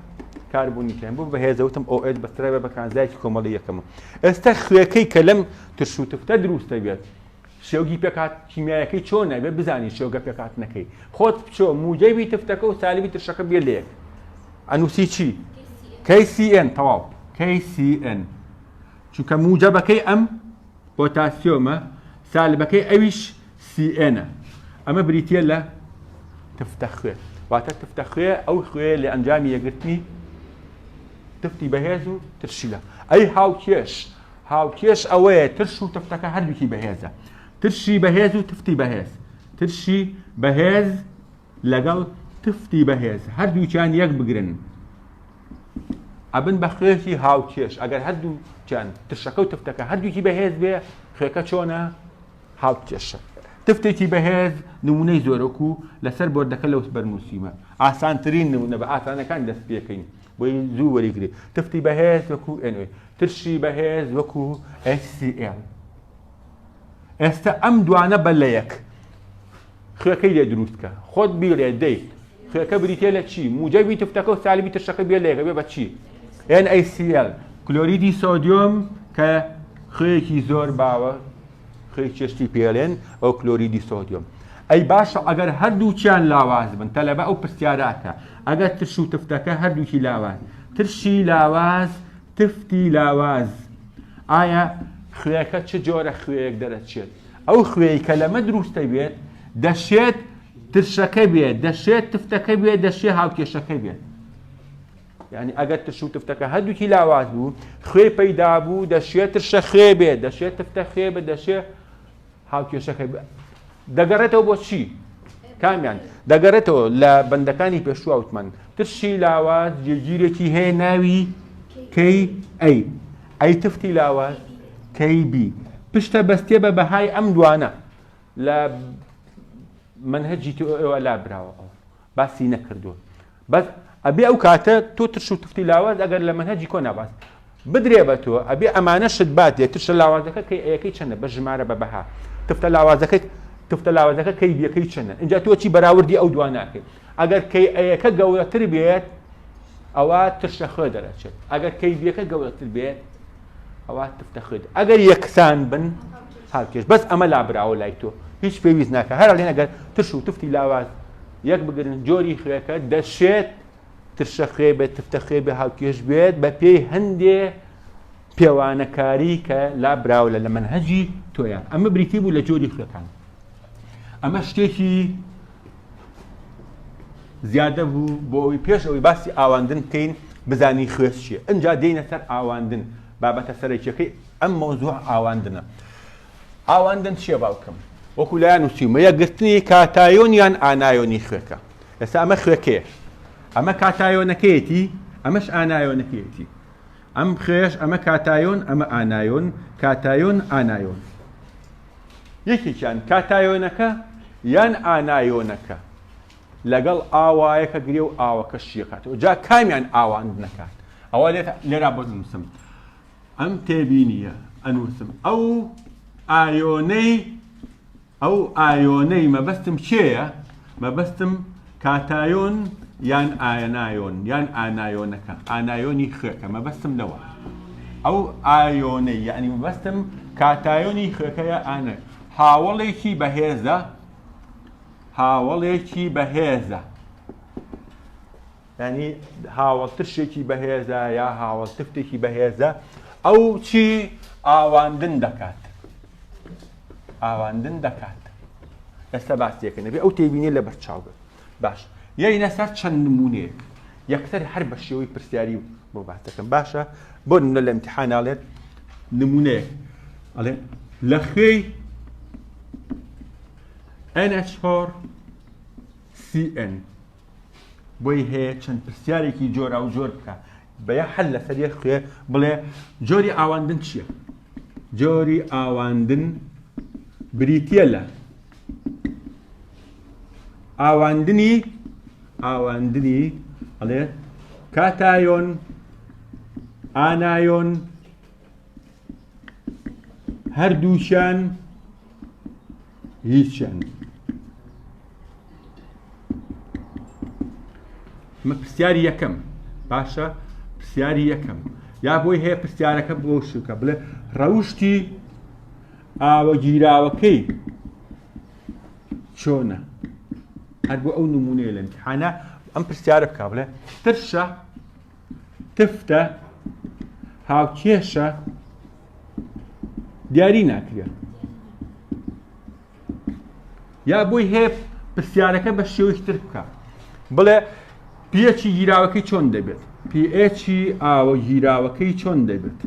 کاربوونی کەم بۆ بەهێزە وتم OH بەستراوە بە کانزایەکی کۆمەڵی یەکەمە ئێستا خوێکەی کە لەم ترش و تفتە دروستە بێت شێوگی پێکات کیمیایەکەی چۆنە بێ بزانی شێوگە پێکاتنەکەی خۆت بچۆ موجەبی تفتەکە و سالبی ترشەکە بێ لەیەک ئەنووسی چی KCN تەواو KCN چونکە موجەبەکەی ئەم پۆتاسیۆمە سالبەکەی ئەویش CN ە ئەمە بریتیە لە تفتە خوێ واتە تفتە خوێ ئەو خوێ لە ئەنجامی یەگرتنی تفتی بەهێز و ترشیلە ئەی هاوکێش هاوکێش ئەوەیە ترش و تفتەکە هەردووکی بەهێزە ترشی بەهێز و تفتی بەهێز ترشی بەهێز لەگەڵ تفتی بەهێز هەردووکیان یەک بگرن ئەبن بە خوێکی هاوکێش ئەگەر هەردووکیان ترشەکە و تفتەکە هەردووکی بەهێز بێ خوێکە چۆنە هاوکێشە تفتێکی بەهێز نمونەی زۆرەکو لەسەر بۆردەکە لەو بەرنووسیمە ئاسانترین نمونە بە ئاسانەکان دەست پێکەین بۆی زوو وەریگری تفتی بەهێز وەکو NO ترشی بەهێز وەکو HCl ئێستا ئەم دوانە بە لە یەک خوێکەی لێ دروست کە خۆت بیڵێ دەی خوێکە بریتە لە چی موجەبی تفتەکە و سالبی ترشەکە بێ لە یەکە بێ بە چی NaCl کلۆریدی سۆدیۆم کە خوێیەکی زۆر باوە خوێی چێشتی پێڵێن ئەو کلۆریدی سۆدیۆم ئەی باشە ئەگەر هەردووکیان لاواز بن تەلەبە ئەو پرسیاراتە ئەگەر ترش و تفتەکە هەردووکی لاواز ترشی لاواز تفتی لاواز ئایا خوێکە چ جۆرە خوێیەک دەرەچێت ئەو خوێی کە لەمە دروست دەبێت دەشێت ترشەکە بێت دەشێت تفتەکە بێت دەشێ هاوکێشەکە بێت یعنی ئەگەر ترش و تفتەکە هەردووکی لاواز بوو خوێ پەیدا بوو دەشێت ترشە خوێ بێت دەشێت تفتە خوێ بێت دەشێ هاوکێشەکە بێت دەگەڕێتەوە بۆ چی؟ کامیان دەگەڕێتەوە لە بەندەکانی پێشووە وتمان ترشی لاواز جێگیرێکی هەیە ناوی کەی ئەی ئەی تفتی لاواز کەی بی پشتە بەستێ بە بەهای ئەم دوانە لە مەنهەجی تۆ ئێوە لابراوە ئەوە باسی نەکردووە بەس ئەبێ ئەو کاتە تۆ ترش و تفتی لاواز ئەگەر لە مەنهەجی کۆنا باس بدرێ بە تۆ ئەبێ ئەمانە شت باتێ ترشە لاوازەکە کەی ئەیەکەی چەندە بە ژمارە بە بەها تفتە لاوازەکەی تفتە لاوازەکە کەی بیەکەی چەندە اینجا تۆ چی بەراوردی ئەو دوان ناکەی ئەگەر کەی ئەیەکە گەورەتر بێت ئەوە ترشە خوێ دەرەچێت ئەگەر کەی بیەکە گەورەتر بێت ئەوە تفتە خوێ ئەگەر یەکسان بن هاوکێش بەس ئەمە لابراوە لای تۆ هیچ پێویست ناکە هەر لێن ئەگەر ترش و تفتی لاواز یەک بگرن جۆری خوێکە دەشێت ترشە خوێ بێت تفتە خوێ بێ هاوکێش بێت بە پێی هەندێ پێوانەکاری کە لابراوە لە لە مەنهەجی تۆیان ئەمە بریتی بوو لە جۆری خوێکان ئەمە شتێکی زیادە بوو بۆ ئەوی پێش ئەوەی باسی ئاواندن بکەین بزانی خوێ چییە ئەجا دێینە سەر ئاواندن بابەتە سەرەکیەکەی ئەم مەوزوع ئاواندنە ئاواندن چییە باوکم وەکو لایان نووسیومە یەکگرتنی کاتایۆن یان ئانایۆنی خوێکە ئێستا ئەمە خوێکەیە ئەمە کاتایۆنەکەیەتی ئەمەش ئانایۆنەکەیەتی ئەم خوێش ئەمە کاتایۆن ئەمە ئانایۆن کاتایۆن ئانایۆن یەکێکیان کاتایۆنەکە یان ئانایۆنەکە لەگەڵ ئاوایەکە گرێ و ئاوەکە شیەکاتەوە جا کامیان ئاواندنەکات ئەوە لێرا بۆ نووسم ئەم تێبینیە ئەنووسم ئەو ئایۆنەی ئەو ئایۆنەی مەبەستم کێیە؟ مەبەستم کاتایۆن یان ئاینایۆن یان ئانایۆنەکە ئانایۆنی خوێکە مەبەستم لەوە ئەو ئایۆنەی یعنی مەبەستم کاتایۆنی خوێکەیە ئانە هاوڵێکی بەهێزە هاوڵێکی بەهێزە یانی هاوەڵ ترشێکی بەهێزە یا هاوەڵ تفتێکی بەهێزە ئەو چی ئاواندن دەکات ئاواندن دەکات ئێستا باسیەکە نەبێ ئەو تێبینێ لە بەرچاو بێت باش یەینە سەر چەند نمونەیەک یەکسەر هەر بە شێوەی پرسیاری بۆ باس دەکەم باشە بۆ نمونە لە امتحاناڵێت نمونەیەک ئەڵێ لە خوێی NH4 CN بۆی هەیە چەند پرسیارێکی جۆراوجۆر بکە بە یە حل لەسەر یەک خوێ بڵێ جۆری ئاواندن چییە؟ جۆری ئاواندن بریتە لە ئاواندنی ئاواندنی ئەڵێ کاتایۆن ئانایۆن هەردووکیان هیچیان ئەمە پرسیاری یەکەم باشە پرسیاری یەکەم یا بۆی هەیە پرسیارەکە بۆ شوکە بڵێ ڕەوشی ئاوە گیراوەکەی چۆنە هەر بۆ ئەو نمونەیە لە امتحانە ئەم پرسیارە بکە بڵێ ترشە تفتە هاوکێشە دیاری ناکرێت یا بۆی هەیە پرسیارەکە بە شێوەی تر بکە بڵێ پیەچی گیراوەکەی چۆن دەبێت پیئچی ئاوە گیراوەکەی چۆن دەبێت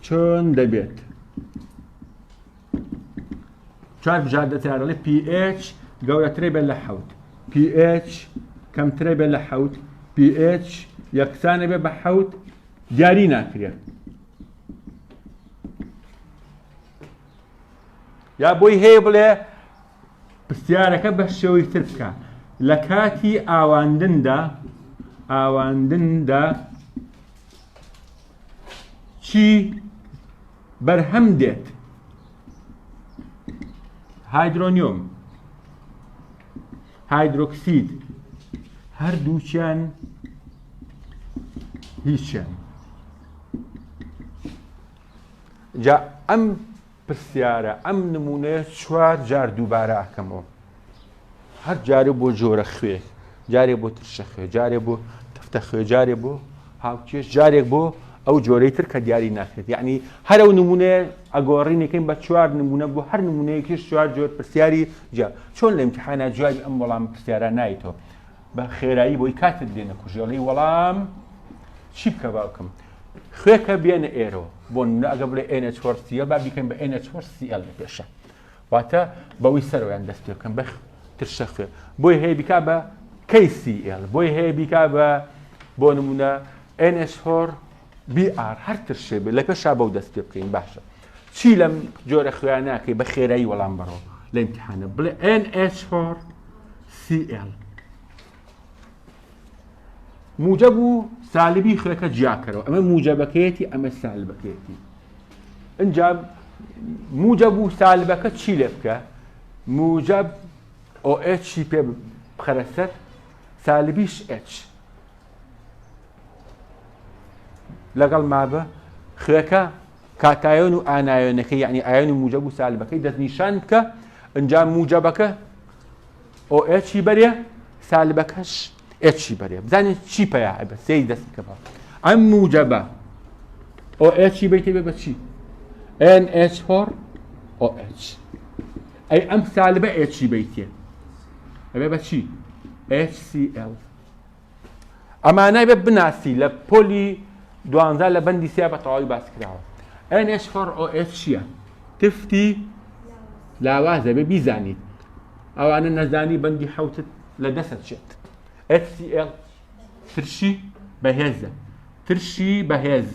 چۆن دەبێت چوار بژاردە تیارەڵێ pH گەورەترە بێت لە حەوت pH کەمترە بێت لە حەوت pH یەکسانە بێ بە حەوت دیاری ناکرێت یا بۆی هەیە بڵێ پرسیارەکە بە شێوەی تر بکە لە کاتی ئاواندندا ئاواندندا چی بەرهەم دێت هایدرۆنیۆم هایدرۆکسید هەردووکیان هیچیان جا ئەم پرسیارە ئەم نمونەیە چوار جار دووبارە ئەکەمەوە هەر جارێ بۆ جۆرە خوێ جارێ بۆ ترشە خوێ جارێ بۆ تفتە خوێ جارێ بۆ هاوکێش جارێک بۆ ئەو جۆرەی تر کە دیاری ناکرێت یعنی هەر ئەو نمونەیە ئەگۆڕینەکەین بە چوار نمونە بۆ هەر نمونەیەکیش چوار جۆر پرسیاری جیا چۆن لە امتحانا جوابی ئەم وەڵام پرسیارە نایتەوە بە خێرایی بۆی کاتت لێ نەکوژێڵی وەڵام چی بکە باوکم خوێکە بێنە ئێرەوە بۆ نمونە ئەگە بڵێ NH4Cl با بیکەین بە NH4Cl لە پێشە. واتە بەوەی سەرەوەیان دەست پێ بکەن بە ترشە خوێ بۆی هەیە بیکا بە KCl بۆی هەیە بیکا بە بۆ نمونە NH4 BR هەر ترشێ بێ لە پێشا بەو دەست پێ بکەین باشە چی لەم جۆرە خوێیان ناکەی بە خێرایی وەڵام بەڕۆ لە ئیمتحانە بڵێ NH4 CL موجب و سالبی خوێکە جیاکەرەوە ئەمە موجبەکەیەتی ئەمە سالبەکەیەتی ئینجا موجب و سالبەکە چی لێ بکە موجب OH ی پێ بخەرە سەر سالبیش H لەگەڵ مابە خوێکە کاتایۆن و ئانایۆنەکەی یعنی ئایۆن و موجب و سالبەکەی دەستنیشان بکە ئینجا موجبەکە OH ی بەرێ سالبەکەش H ی بەرێ بزانین چی پیا ئەبێ سەیری دەست بکە بە ئەم موجبە OH ی بیتێ بێ بە چی NH4 OH ئەی ئەم سالبە H ی بیتێ ئەبێ بە چی HCl ئەمانە بێ بناسی لە پۆلی دوانزە لە بەندی سیا بە تەواوی باس کراوە NH4OH چییە؟ تفتی لاوازە بێ بیزانیت ئەوانە نەزانی بەندی حوتت لە دەسەت چێت HCl ترشی بەهێزە ترشی بەهێز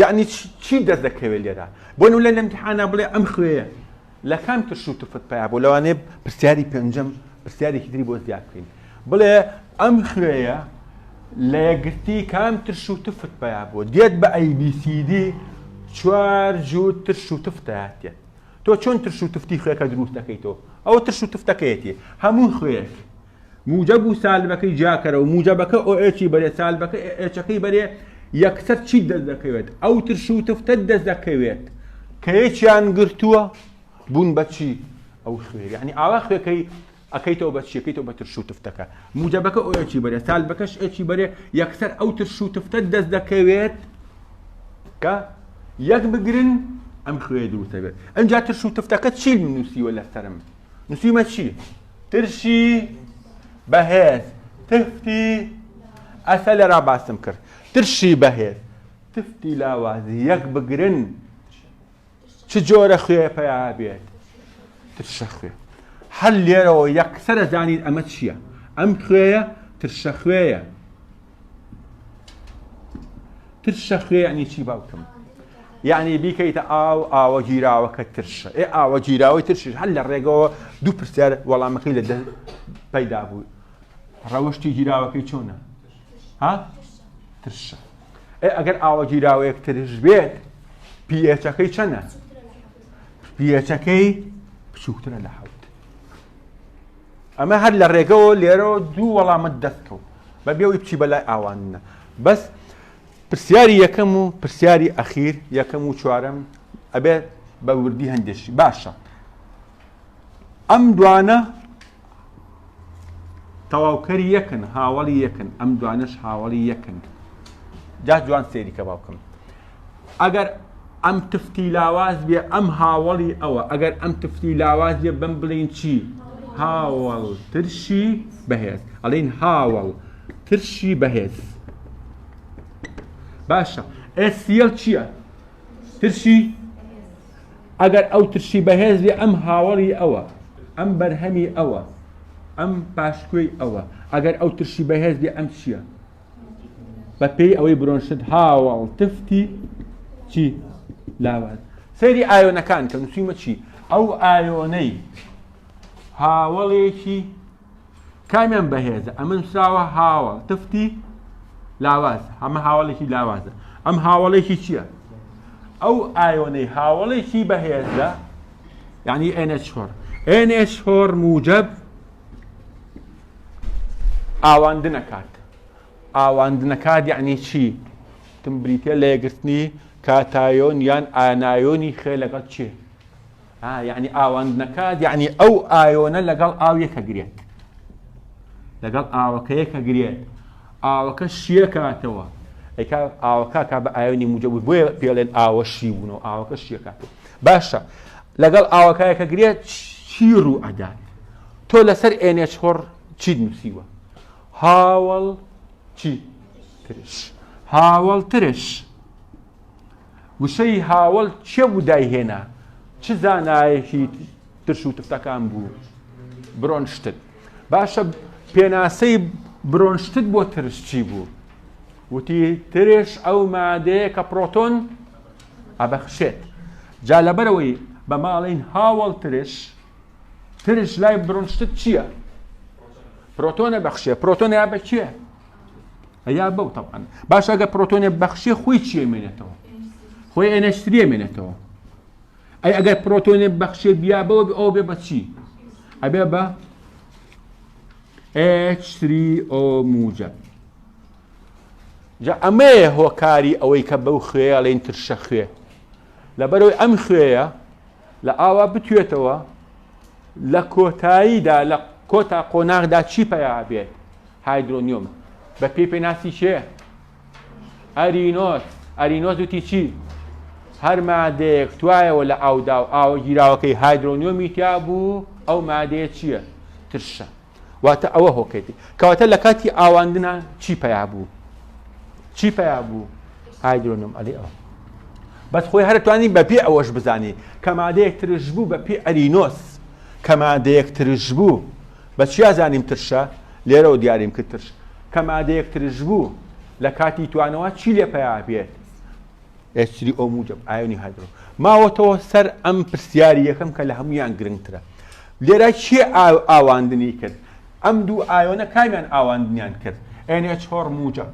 یەعنی چی دەست دەکەوێت لێرە؟ بۆ نمونە لە ئیمتیحانا بڵێ ئەم خوێیە لە کام ترش و تفت پیا بوو لەوانەیە پرسیاری پێنجەم پرسیارێکی تری بۆ زیاد بکەین بڵێ ئەم خوێیە لە یەکگرتی کام ترش و تفت پیا بوو دێت بە ABCD چوار جووت ترش و تفتایەتێت تۆ چۆن ترش و تفتی خوێکە دروست دەکەیتەوە ئەوە ترش و تفتەکەیەتی هەموو خوێک موجەب و سالبەکەی جیاکەرەوە موجەبەکە OH ی بەرێ سالبەکە H ەکەی بەرێ یەکسەر چیت دەست دەکەوێت ئەو ترش و تفتەت دەست دەکەوێت کە یەکیان گرتووە بوون بە چی ئەو خوێ یعنی ئاوا خوێکەی ئەکەیتەوە بە چیەکەیتەوە بە ترش و تفتەکە موجەبەکە OH ی بەرێ سالبەکەش H ی بەرێ یەکسەر ئەو ترش و تفتەت دەست دەکەوێت کە یەک بگرن ئەم خوێ دروستە بێت ئەجا ترش و تفتەکە چی نووسیوە لەسەرم نووسیمە چی؟ ترشی بەهێز تفتی ئەسە لێرا باسم کرد ترشی بەهێز تفتی لاواز یەک بگرن چ جۆرە خوێ پیا بێت ترشە خوێ هەر لێرەوە یەکسەرە زانیت ئەمە چییە ئەم خوێیە ترشە خوێیە ترشە خوێ یعنی چی باوکم یعنی بیکەیتە ئاو ئاوە گیراوەکە ترشە ئێ ئاوە گیراوەی ترشیش هەر لە ڕێگەوە دوو پرسیار وەڵامەکەی لە دەست پەیدا بوو ڕەوشتی گیراوەکەی چۆنە ها ترشە ئێ ئەگەر ئاوە گیراوەیەک ترش بێت pH ەکەی چەنە pH ەکەی بچووکترە لە حوت ئەمە هەر لە ڕێگەوە لێرەوە دوو وەڵامت دەست کەوت بە بێ ئەوەی بچی بەلای ئاوانە بەس پرسیاری یەکەم و پرسیاری ئەخیر یەکەم و چوارەم ئەبێ بە وردی هەندێکی باشە ئەم دوانە تەواوکەری یەکن هاوڵی یەکن ئەم دوانەش هاوڵی یەکن جا جوان سێری کە باوکم ئەگەر ئەم تفتی لاواز بێ ئەم هاوەڵی ئەوە ئەگەر ئەم تفتی لاواز بێ بەم بڵین چی هاوەڵ ترشی بەهێز ئەڵین هاوەڵ ترشی بەهێز باشە HCl چییە ترشی ئەگەر ئەو ترشی بەهێز بێ ئەم هاوەڵی ئەوە ئەم بەرهەمی ئەوە ئەم پاشکۆی ئەوە ئەگەر ئەو ترشی بەهێز بێ ئەم چییە بە پێی ئەوەی برۆنشت هاوەڵ تفتی چی لاواز سەیری ئایۆنەکان کە نووسیمە چی ئەو ئایۆنەی هاوەڵێکی کامیان بەهێزە ئەمە نووسراوە هاوەڵ تفتی لاواز ئەمە هاوەڵێکی لاوازە ئەم هاوەڵێکی چییە ئەو ئایۆنەی هاوەڵێکی بەهێزە یعنی NH4 NH4 موجب ئاواندنەکات ئاواندنەکات یەعنی چی؟ وتم بریتیە لە یەکگرتنی کاتایۆن یان ئانایۆنی خوێ لەگەڵ چێ؟ ها یەعنی ئاواندنەکات یەعنی ئەو ئایۆنە لەگەڵ ئاو یەکەگرێت لەگەڵ ئاوەکە یەکەگرێت ئاوەکە شیەکاتەوە ئەیکا ئاوەکە کا بە ئایۆنی موجەب بۆیە پێڵێن ئاوە شی بوونەوە ئاوەکە شیەکاتەوە باشە لەگەڵ ئاوەکە یەکەگرێت چی ڕوو ئەدات تۆ لەسەر NH4 چیت نووسیوە هاوەڵ چی؟ ترش. هاوەڵ ترش. وشەی هاوەڵ کێ بوو دایهێنا؟ چ زانایەکی ترش و تفتەکان بوو؟ برۆنشتد. باشە پێناسەی برۆنشتد بۆ ترش چی بوو؟ وتی ترش ئەو مادەیە کە پرۆتۆن ئەبەخشێت. جا لەبەرەوەی بە ماڵین هاوەڵ ترش، ترش لای برۆنشتد چییە؟ پرۆتۆنە بەخشێ. پرۆتۆن یا بە کێ؟ یا بەو تەبعەن. باشە ئەگەر پرۆتۆنێ بەخشێ خۆی چیە مێنێتەوە؟ خۆی NH3 مێنێتەوە. ئەی ئەگەر پرۆتۆنێ بەخشێ بیا بەوە ئەو بێ بە چی؟ ئەبێ بە H3O موجب. جا ئەمەیە هۆکاری ئەوەی کە بەو خوێیە ئەڵێن ترشە خوێ. لەبەرەوەی ئەم خوێیە لە ئاوا بتوێتەوە لە کۆتاییدا لە کۆتا قۆناغدا چی پەیا بێت؟ هایدرۆنیۆم. بە پێی پێناسی کێ؟ ئەرینۆس. ئەرینۆس وتی چی؟ هەر مادەیەک توایەوە لە ئاودا و ئاوە گیراوەکەی هایدرۆنیۆمی تیا بوو ئەو مادەیە چییە؟ ترشە. واتە ئەوە هۆکەیتی. کەواتە لە کاتی ئاواندنا چی پەیا بوو؟ چی پەیا بوو؟ هایدرۆنیۆم ئەلێ ئەوە. بەس خۆی هەر توانی بە پێ ئەوەش بزانی کە مادەیەک ترش بوو بە پێ ئەرینۆس کە مادەیەک ترش بوو بە چیا زانیم ترشە؟ لێرەوە دیاریم کرد ترش کە مادەیەک ترش بوو لە کاتی توانەوە چی لێ پەیا بێت؟ H3O موجب ئایۆنی هایدرۆ. ماوەتەوە سەر ئەم پرسیاری یەکەم کە لە هەمویان گرنگترە. لێرە کێ ئاواندنی کرد؟ ئەم دوو ئایۆنە کامیان ئاواندنیان کرد؟ NH4 موجب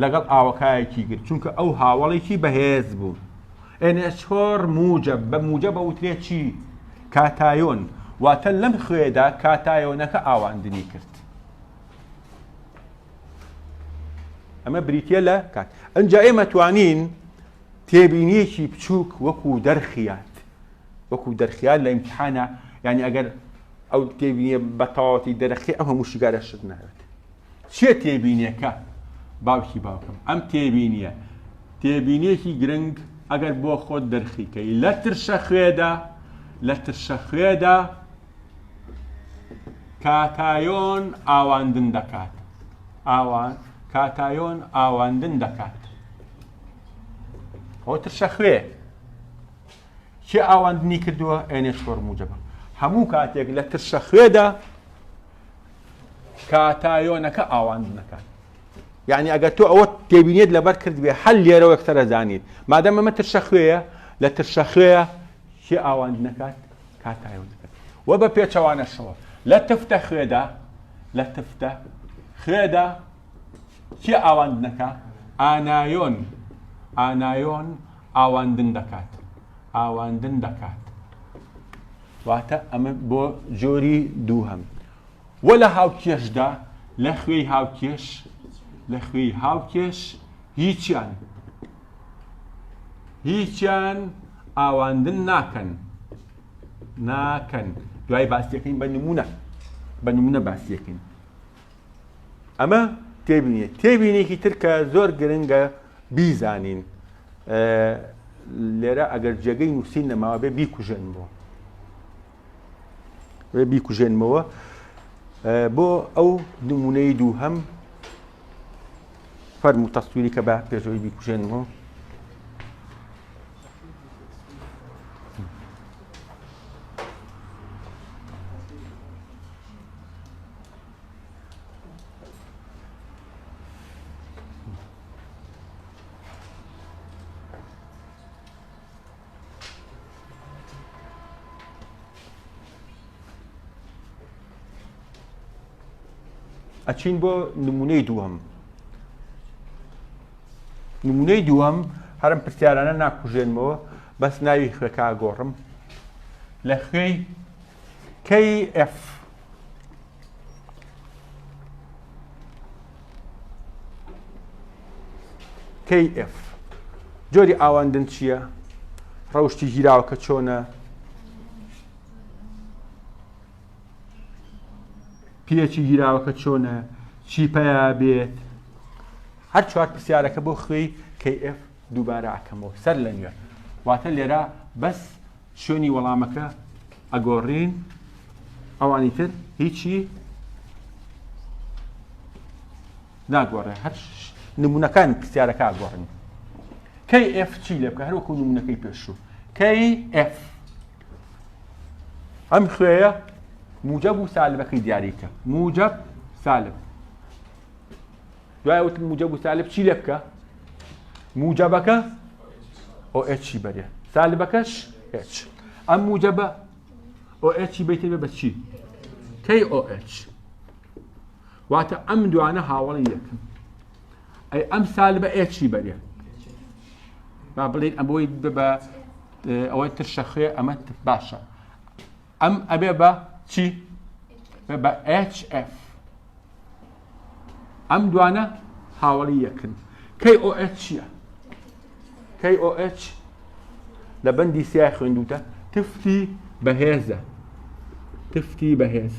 لەگەڵ ئاوەکایەکی گرت چونکە ئەو هاوەڵێکی بەهێز بوو. NH4 موجب بە موجب ئەوترێ چی؟ کاتایۆن. واتە لەم خوێدا کاتایۆنەکە ئاواندنی کرد. ئەمە بریتە لە کات ئەجا ئێمە توانین تێبینیەکی بچووک وەکو دەرخیات وەکو دەرخیات لە ئیمتحانە یعنی ئەگەر ئەو تێبینیە بە تەواوەتی دەرەخی ئەو هەموو شیگارە شت ناوێت چیە تێبینیەکە باوکی باوکم ئەم تێبینیە تێبینیەکی گرنگ ئەگەر بۆ خۆت دەرخیکەی لە ترشە خوێدا لە ترشە خوێدا کاتایۆن ئاواندن دەکات ئاوان کاتایۆن ئاواندن دەکات ئەوە ترشە خوێ کێ ئاواندنی کردووە NH4 موجبە هەموو کاتێک لە ترشە خوێدا کاتایۆنەکە ئاواندنەکات یعنی ئەگەر تۆ ئەوە تێبینیت لەبەر کرد بێ هەل لێرەوە یەکسەرە زانیت مادەم ئەمە ترشە خوێیە لە ترشە خوێیە کێ ئاواندنەکات کاتایۆنەکە و بە پێچەوانەشەوە لە تفتە خوێدا لە تفتە خوێدا کێ ئاواندنەکە ئانایۆن ئانایۆن ئاواندن دەکات ئاواندن دەکات واتە ئەمە بۆ جۆری دووهەم وە لە هاوکێشدا لە خوێی هاوکێش لە خوێی هاوکێش هیچیان هیچیان ئاواندن ناکەن ناکەن دوای باسیەکەین بە نمونە بە نمونە باسیەکەین ئەمە تێبینیە تێبینێکی تر کە زۆر گرنگە بیزانین لێرە ئەگەر جێگەی نووسین نەماوە بێ بیکوژێنمەوە بێ بیکوژێنمەوە بۆ ئەو نمونەی دووهەم فەرموو تەسویری کە بە پێشەوەی بیکوژێنمەوە ئەچین بۆ نمونەی دووەم نمونەی دووەم هەرم پرسیارانە ناکوژێنمەوە بەس ناوی خوێکا گۆڕم لە خوێی KF KF جۆری ئاواندن چییە؟ ڕەوشی گیراوەکە چۆنە؟ پێچی گیراوەکە چۆنە؟ چی پیا بێت؟ هەر چوار پرسیارەکە بۆ خوێی KF دووبارە ئەکەمەوە سەر لە نوێ واتە لێرە بەس شوێنی وەڵامەکە ئەگۆڕین ئەوانی تر هیچی ناگۆڕێ هەر نمونەکان پرسیارەکە ئەگۆڕین KF چی لێ بکە هەروەکو نمونەکەی پێشوو KF. ئەم خوێیە موجەب و سالبەکەی دیاریکە موجەب سالب دوای وتم موجەب و سالب چی لێ بکە موجەبەکە OH ی بەرێ سالبەکەش H ئەم موجەبە OH ی بیتێ بە چی KOH واتە ئەم دوانە هاوڵی یەکن ئەی ئەم سالبە H ی بەرێ با بڵێن ئەم بۆی بە ئەوەی ترشە خوێ ئەمە باشە ئەم ئەبێ بە چی بە HF ئەم دوانە هاوڵی یەکن KOH چییە؟ KOH لە بەندی سیای خوێندوتە تفتی بەهێزە تفتی بەهێز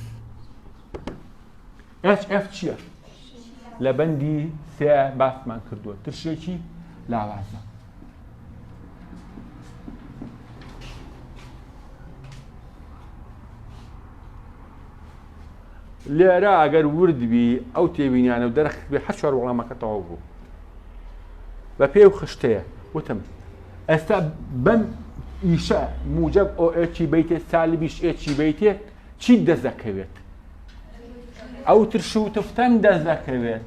HF چییە؟ لە بەندی سێ باسمان کردووە ترشێکی لاوازە لێرە ئەگەر ورد بی ئەو تێبینیانە و دەرخ بێ هەر چوار وەڵامەکە تەواو بوو بە پێ و خشتەیە وتم ئێستا بەم ئیشە موجب OH ی بیتێ سالبیش H ی بیتێ چی دەست دەکەوێت ئەو ترش و تفتەم دەست دەکەوێت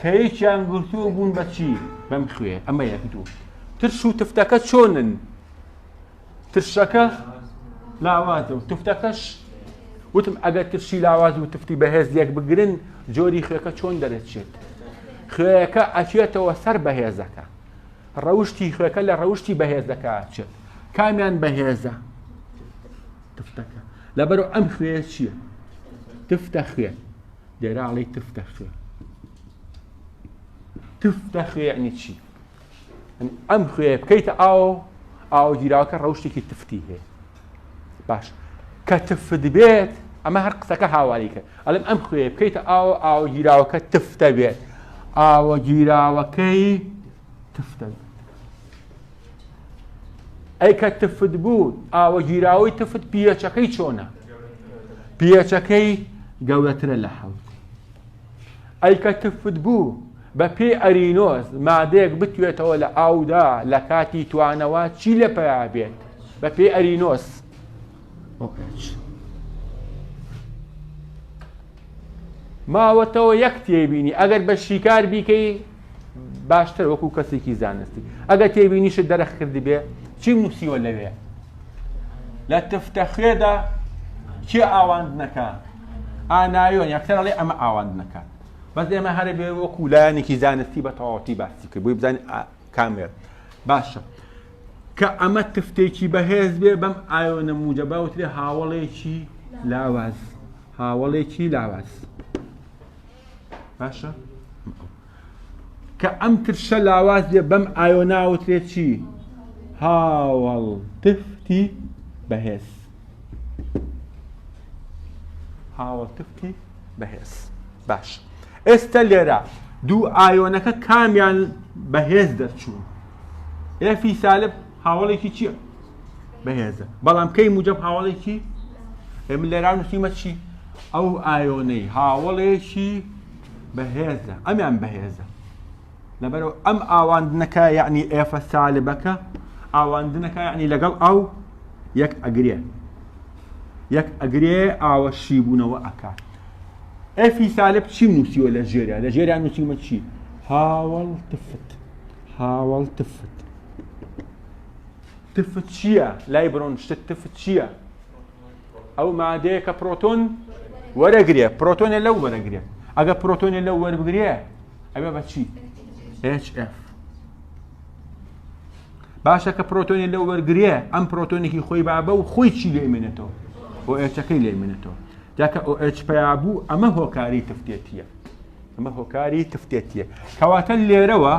کە یەکیان گرتووە بوون بە چی بەم خوێ ئەمە یەک دوو ترش و تفتەکە چۆنن ترشەکە لاوازە و تفتەکەش وتم ئەگەر ترشی لاواز و تفتی بەهێز یەک بگرن جۆری خوێکە چۆن دەرەچێت خوێەکە ئەچێتەوە سەر بەهێزەکە ڕەوشی خوێکە لە ڕەوشی بەهێزەکە ئەچێت کامیان بەهێزە تفتەکە لەبەر ئەم خوێ چییە تفتە خوێ دێراڵی تفتە خوێ تفتە خوێ یعنی چی ئەم خوێ بکەیتە ئاو ئاو گیراوەکە ڕەوشتێکی تفتی هەیە باش کە تفت بێت ئەمە هەر قسەکە هاواری کرد ئەڵم ئەم خوێ بکەیتە ئاو ئاو گیراوەکە تفتە بێت ئاوە گیراوەکەی تفتە بێت ئەی کە تفت بوو ئاوە گیراوەی تفت پیەچەکەی چۆنە پیەچەکەی گەورەترە لە حەوت ئەی کە تفت بوو بە پێی ئەرینۆس مادەیەک بتوێتەوە لە ئاودا لە کاتی توانەوە چی لە پیا بێت بە پێی ئەرینۆس OH. ماوەتەوە یەک تێبینی ئەگەر بە شیکار بیکەی باشتر وەکو کەسێکی زانستی ئەگەر تێبینیشت دەرخ کردبێ چیم نووسیوە لەوێ لە تفتە خوێدا کێ ئاواندنەکە ئانایۆن یەکسەر ئەڵێ ئەمە ئاواندنەکە بەس ئێمە هەرە بێ وەکو لایەنێکی زانستی بە تەواوەتی باسی کرد بۆی بزانین کامێر باشە کە ئەمە تفتێکی بەهێز بێ بەم ئایۆنە موجەبە وترێ هاوڵێکی لاواز هاوڵێکی لاواز باشە کە ئەم ترشە لاواز بێ بەم ئایۆنا وترێ چی هاوڵ تفتی بەهێز هاوڵ تفتی بەهێز باش ئێستا لێرە دوو ئایۆنەکە کامیان بەهێز دەرچوون F ی سالب هاوڵێکی چییە بەهێزە بەڵام K موجب هاوڵێکی ئێمە لێرا نووسیمە چی ئەو ئایۆنەی هاوڵێکی بەهێزە ئەمیان بەهێزە لەبەرەوە ئەم ئاواندنەکە یعنی F ە سالبەکە ئاواندنەکە یعنی لەگەڵ ئەو یەک ئەگرێ یەک ئەگرێ ئاوە شیبوونەوە ئەکات F ی سالب چیم نووسیوە لە ژێریا لە ژێریا نووسیومە چی هاوڵ تفت هاوڵ تفت تفت چییە لای برۆنشتد تفت چییە ئەو مادەیە کە پرۆتۆن وەرەگرێ پرۆتۆنێ لەو وەرەگرێ ئەگە پرۆتۆنێ لەو وەربگرێ ئەوێ بە چی HF باشە کە پرۆتۆنی لەو وەرگرێ ئەم پرۆتۆنێکی خۆی بابە و خۆی چی لێ منێتەوە OH ەکەی لێ منێتەوە جاکە OH پیا بوو ئەمە هۆکاری تفتێتیە ئەمە هۆکاری تفتێتیە کەواتە لێرەوە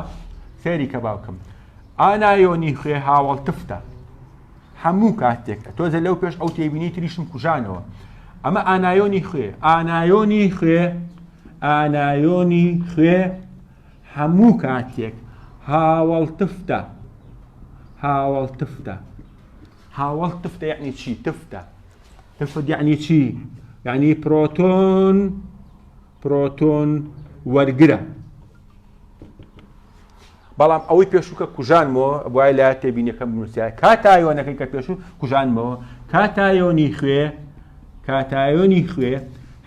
سەیری کە باوکم ئانایۆنی خوێ هاوەڵ تفتە هەموو کاتێک تۆزە لەو پێش ئەو تێبینی تریشم کوژانەوە ئەمە ئانایۆنی خوێ ئانایۆنی خوێ ئانایۆنی خوێ هەموو کاتێک هاوەڵ تفتە هاوەڵ تفتە هاوەڵ تفتە یعنی چی تفتە تفت یعنی چی یعنی پرۆتۆن پرۆتۆن وەرگرە بەڵام ئەوەی پێشوو کە کوژانمەوە وای لە تێبینەکەم بنووسە کاتایۆنەکەی کە پێشوو کوژانمەوە کاتایۆنی خوێ کاتایۆنی خوێ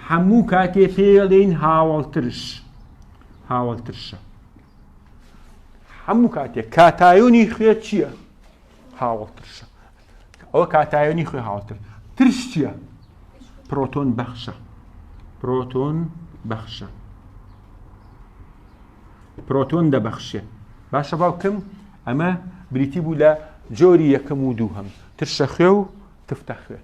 هەموو کاتێ پێڵین هاوڵترش، هاوڵترشە. هەموو کاتێک کاتایۆنی خوێ چییە؟ هاوڵترشە. ئەوە کاتایۆنی خوێ هاوڵتر. ترش چییە؟ پرۆتۆن بەخشە. پرۆتۆن بەخشە. پرۆتۆن دەبەخشێ. باشە باوکم ئەمە بریتی بوو لە جۆری یەکەم و دووهەم، ترشە خوێ و تفتە خوێ.